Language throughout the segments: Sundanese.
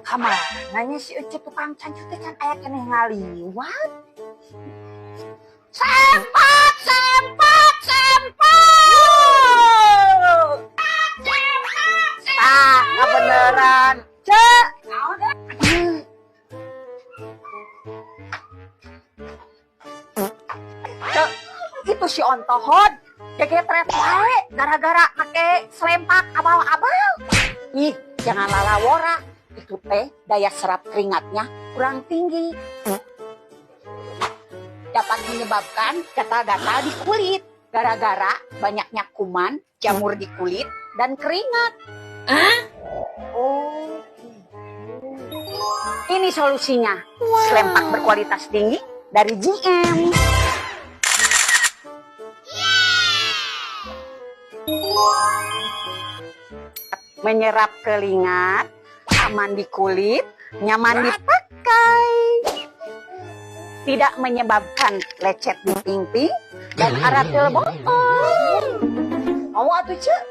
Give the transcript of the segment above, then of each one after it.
Kamana nya si Ece tukang cangcut teh, can aya keneh ngaliwat. Sempak, sempak, sempak. Ah, kebeneran. Cek. Aduh. Cek, itu si ontohod. Gegetret wae gara-gara make selempak abal-abal. Ih, jangan lalawora. Itu teh daya serap keringatnya kurang tinggi. Dapat menyebabkan gatal-gatal di kulit gara-gara banyaknya kuman, jamur di kulit, dan keringat. Oh, gitu. Ini solusinya. Selempak berkualitas tinggi dari GM. Menyerap keringat, aman di kulit, nyaman dipakai. Tidak menyebabkan lecet di pingping dan aratil botol. Mau atuh, Cek?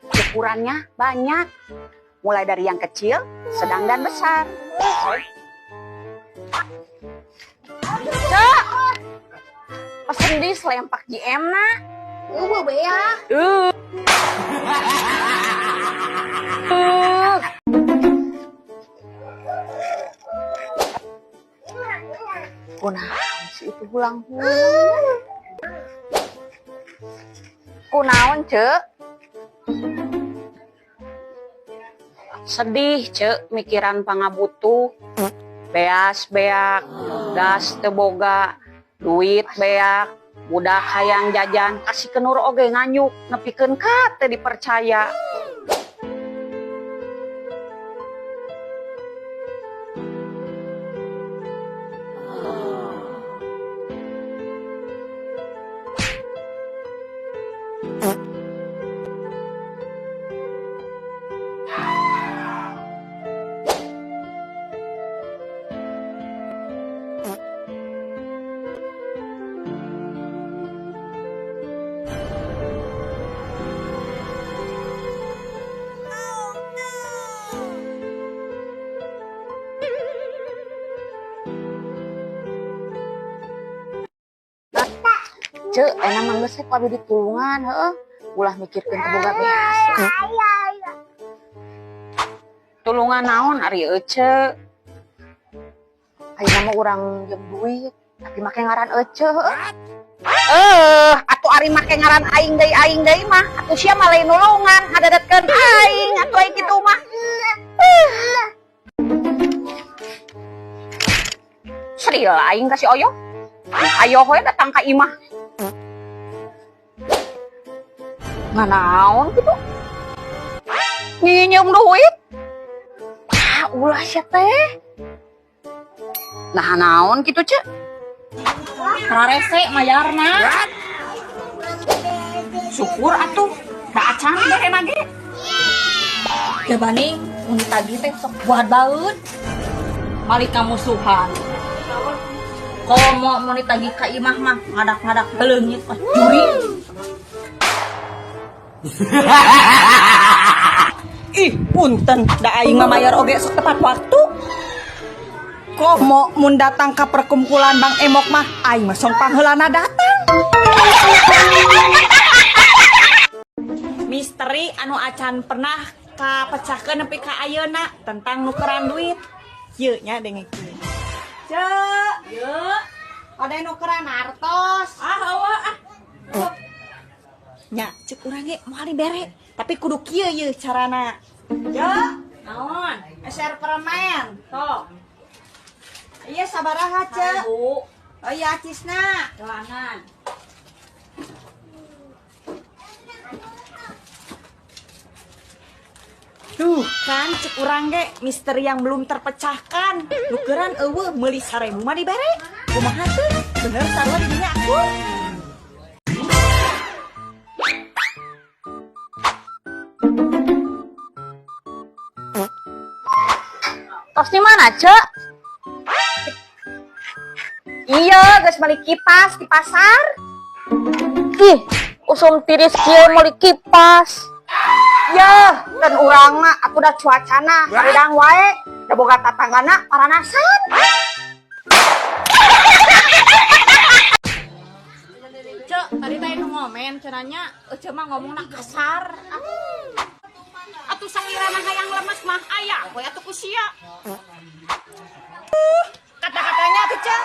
Ukurannya banyak. Mulai dari yang kecil, sedang, dan besar. Cek, pesen di selempak GM na. Eueuh beak. Kunaon sih itu hulang-hulang? Kunaon, Cek? Sedih, Cek, mikiran pangabutuh. Beas beak, gas teu boga, duit beak, budak hayang jajan, kasih kenur oge nganyuk, nepikeun ka teu dipercaya. Cek, enak mah geus ku abi ditulungan, heueuh. Ulah mikirkeun teu boga beas. Tulungan naon ari Ece? Ayeuna mah urang nginjem duit, tapi make ngaran Ece, heueuh. Eh, atuh ari make ngaran aing deui mah, atuh sia mah lain nulungan, ngadadetkeun aing atuh aing kitu mah. Serius aing ka si Oyo. Ayo we datang ka imah. Nganaon gitu? Nginjem duit? Ah, ulah sia teh. Nah, naon gitu, Cek? Rarese mayarna. Syukur atuh, da acan bere ge. Ya baning, mun ditagih teh sok buat baeud. Malik kamusuhan. Komo mun ditagih ka imah mah ngadak-ngadak leungit ah juri. Ih, punten, da aing mah mayar oge sok tepat waktu. Komo mun datang ka perkumpulan Bang Emok mah aing mah sok pangheulana datang. Misteri anu acan pernah kapecahkeun nepi ka ayeuna tentang nukeran duit. Ieu nya dengekeun. Cek, Ye. ada nukeran artos. Ah, eueuh ah. Nya, cek urang ge moal dibere, tapi kudu kieu yeuh carana. Cek, Naon? SR permen. Sok. Iya sabaraha, Cek? 1000. Oh iya acisna. Doangan. Duh, kan cek urang ge misteri yang belum terpecahkan. Nukeran eueuh meuli 1000 mah dibere. Kumaha teu? Bener sarua di dinya aku. Tos di mana, Cek? Iya, geus meuli kipas di pasar. Ih, usum tiris kieu meuli kipas. Ya, dan urang mah aku udah cuacana, hareudang wae. Da boga tatanggana paranasan. Cek, tadi teh nu ngomen cenah nya Ece mah ngomongna kasar. Atuh sangirana hayang lemes mah aya we atuh ku sia. Kata-katanya tuh, Cek.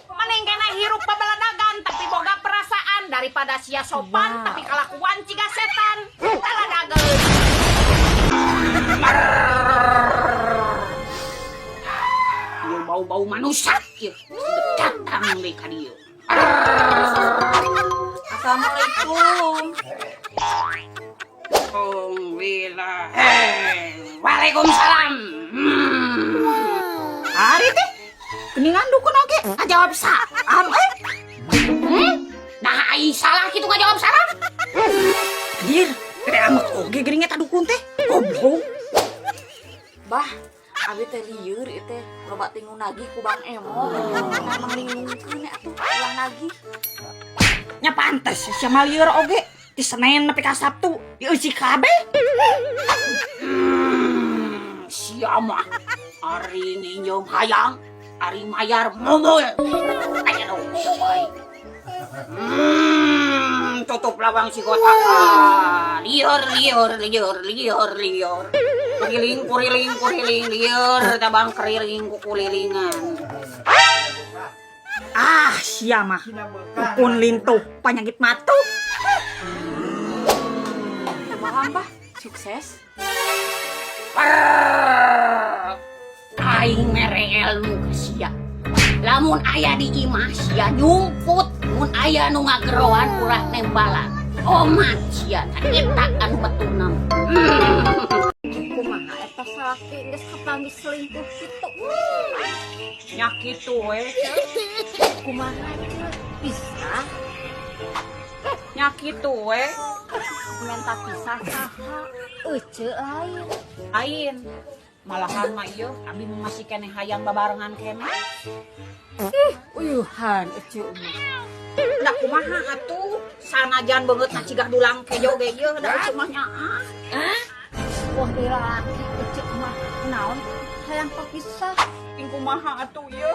Mending kena hirup pabeladagan tapi boga perasaan daripada sia sopan tapi kalakuan ciga setan. Taladageun. Ieu bau-bau manusia ieu. Datang deui ka dieu. Assalamualaikum. Alhamdulillah. Hey, waalaikumsalam. Ari teh geningan dukun oge ngajawab salam eh. Nah, ai salah kitu ngajawab salah. Anjir, gede amat oge geuning eta dukun teh. Goblok. Bah, abi teh lieur ieu teh loba tingu nagih ku Bang Emo. Nah, manglingungkeun atuh ulah nagih. Nya pantes sia mah lieur oge. Di Senin nepi ka Sabtu dieusi kabeh. Sia mah ari nginjeum hayang, ari mayar momol. Aya dong. Tutup lawang si kotak. Lieur, lieur, lieur, lieur, lieur. Kuriling, kuriling, kuriling, lieur, tabang keriling kukulilingan. Ah, sia mah. Dukun lintuh, panyakit matuh. Kumaha, Bah? Sukses. Prrrr. Aing mere ilmu ka sia. Lamun aya di imah sia nyumput, mun aya nu ngageroan ulah nembalan. Omat sia, eta anu betulna. Kumaha eta salaki geus kapanggih selingkuh kitu. Nya kitu we. Kumaha Ceu? Bisa Nya kitu we. minta pisah saha? Ece lain. Lain. Malahan mah ieu abi mah masih keneh hayang babarengan keneh. Uyuhan Ece mah. Da kumaha atuh? Sanajan beungeutna cigah dulang kejo ge ieu da Ece mah nyaah. Wah deui lalaki Ece mah naon hayang papisah. Ting kumaha atuh ieu?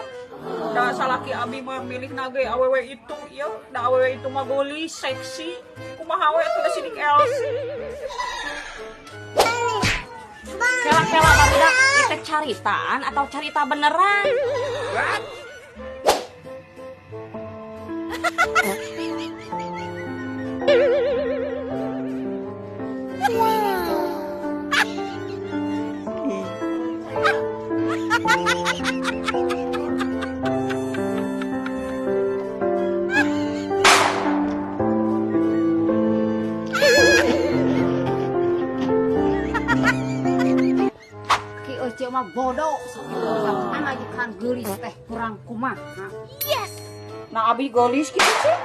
Da salaki abi mah milihna ge awewe itu ieu, da awewe itu mah geulis, seksi. Kumaha we atuh da sidik Elsi. Kela-kela barudak ieu teh caritaan atau carita beneran? Ki Ece mah bodoh sakitu pamajikan geulis teh kurang kumaha. Nah abi geulis kitu sih.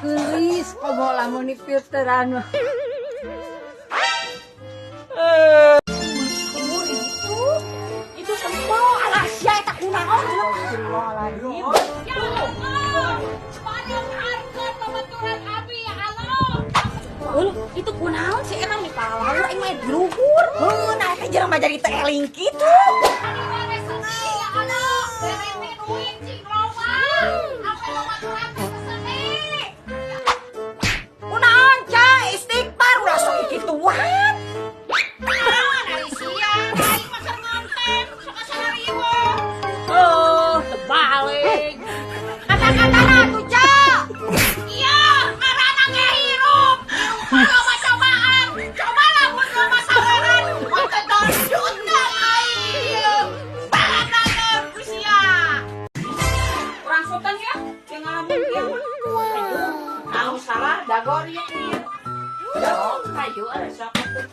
Geulis komo lamun difilteran mah. Itu sempo alah sia eta kunaon. Astagfirullahaladzim. Ya Allah, parengharkeun babaturan abi ya Allah. Uluh, itu kunaon sih emang di palawur aing mah di luhur. Heuh, nah eta jelema jadi teh eling kitu. Abi mere sedih ya Allah, bere teh duit cing loba. Ampe babaturan teh sedih. Kunaon ca istighfar ulah sok kituan. Naon ari sia, aing mah keur ngonten, sok asa riweuh. Oh, terbalik. Kata-katana tuh, Ca. Iya, ngaranna ge hirup. Hirup mah loba cobaan. Coba lamun loba saweran, mah teu dondutna aing. Baladageun ku sia. Kurang sultan ya, yang ngalamun kieu mah. Aduh, anu salah dagor ya ieu. Hayu atuh sok atuh.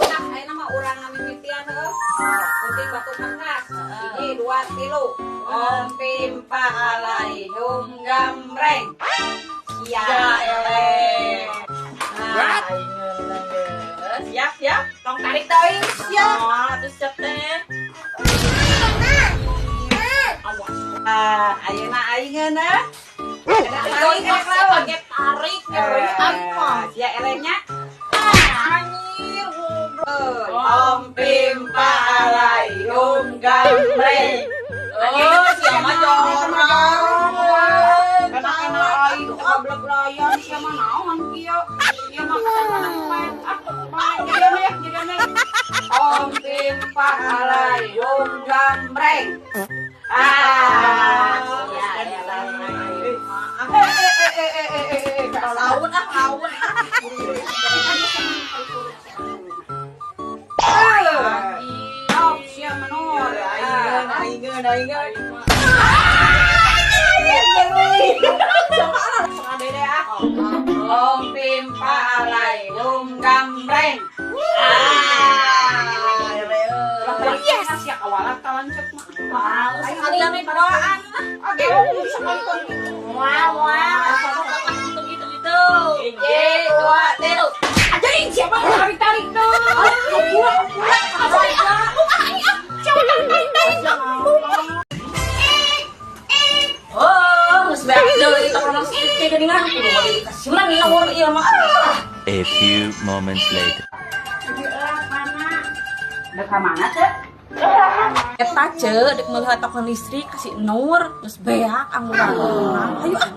Nah, ayeuna mah urang ngamimitian heuh. Gunting batu kertas. 1, 2, 3. Om pimpa alaihum gambreng. Sia eleh. Nah, siap siap. Tong tarik teuing siap. Oh, atuh siap teh. Awas. Ah, ayeuna aing ah. Tarik, Pakai tarik, ngeri apa? Sia elehnya. Anjir, goblok. Om pimpa alaihum gambreng. Oh, sia mah jorong. Kana-kana aing teh goblok layan sia mah naon kieu. Ieu mah kasana main. Ah, main jadian ya, jadian ya. Om pimpa alaihum gambreng. Ah, Ya, ya, Eh eh eh eh eh eh eh. Laun ah, laun. Top sia menur. Aing aing. Om pimpa alaihum gambreng. Ah, Yes, sia kawalat talancet mah. Wah, sekalian nih duaan lah. Oke, sekali gitu. Wah, wah. Gitu gitu gitu. Hiji, dua, tilu. Ajarin siapa tarik-tarik tuh. Oh, geus beak deui tong listrik teh geuningan. Kudu meuli kasihan nomor ieu mah. A few moments later. Dek ka mana teh? Eta ce dek meuli token listrik kasih Nur, geus beak angguran. Ayo ah.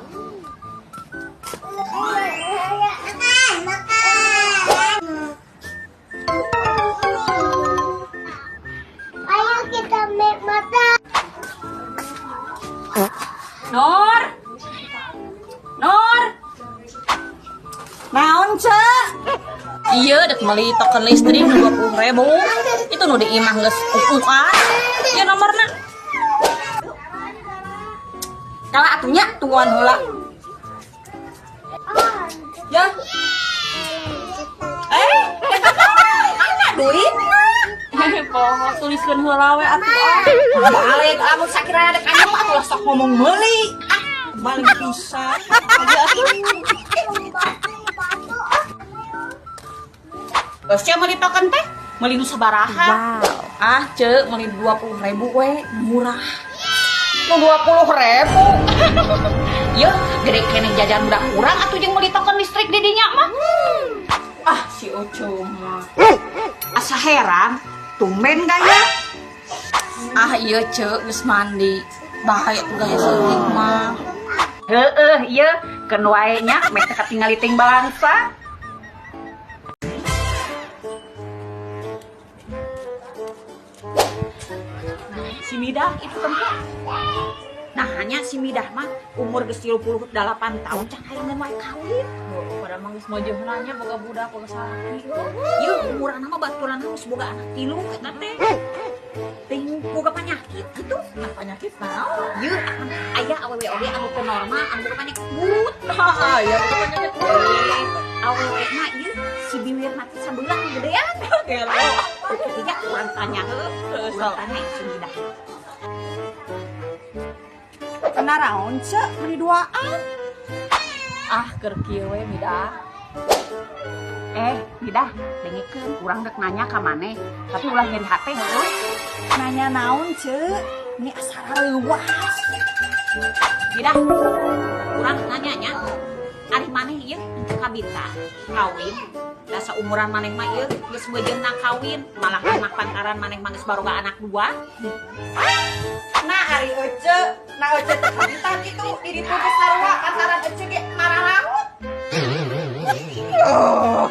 Ayo kita make mata. Nur. Nur. Naon, Cek? Iya, dek meuli token listrik 20.000. Itu nu di imah geus ukuan. Ieu nomorna. Kala atunya tungguan heula. Ya. Eh, mana duitna? Poho tuliskeun heula we atuh ah. Balik lamun sakirana dek anyep atuh lah sok ngomong meuli. Ah, balik pisan. Aja atuh. Sia meuli token teh, meuli nu sabaraha? Wow. Ah, ce, meuli 20.000 we, murah. Nu 20.000. Yeuh, gede keneh jajan budak urang atuh jeung meuli token listrik di dinya mah. Ah, si Oco mah. Asa heran, tumben gaya. Ah, iya ce, geus mandi. Bahaya tuh gaya saeutik mah. Heeh, ieu keun wae nya meh teh katingali ting balangsa. Si Midah itu tempat. Nah, hanya si Midah mah umur geus 38 tahun can hayang wae kawin. Oh, pada mah geus mojohna nya boga budak boga salaki. Ieu umuranna mah baturanna geus boga anak tilu eta teh. Ting boga penyakit gitu. Nah, penyakit naon? Ieu aya awewe oge anu teu normal anu boga penyakit but. Aya boga penyakit but. Awewe mah ieu si biwir mati sabelah gedean. Gelo. Ketiga urang tanya heuh. Urang tanya si Midah. Kenaraon, Cek? Meuli duaan. Ah, keur kieu we Midah. Eh, Midah, dengekeun urang dek nanya ka maneh, tapi ulah nyeri hate heueuh. Nanya naon, Cek? Ini asa reuwas. Midah, urang nanya nya. Ari maneh ieu teu kabita kawin. Da saumuran maneh mah ieu geus meujeunna kawin, malah mah pantaran maneh mah geus baroga anak dua. Nah, ari Ece, nah Ece teh kabita kitu di ditu geus sarua pantaran Ece ge maralaut. Oh.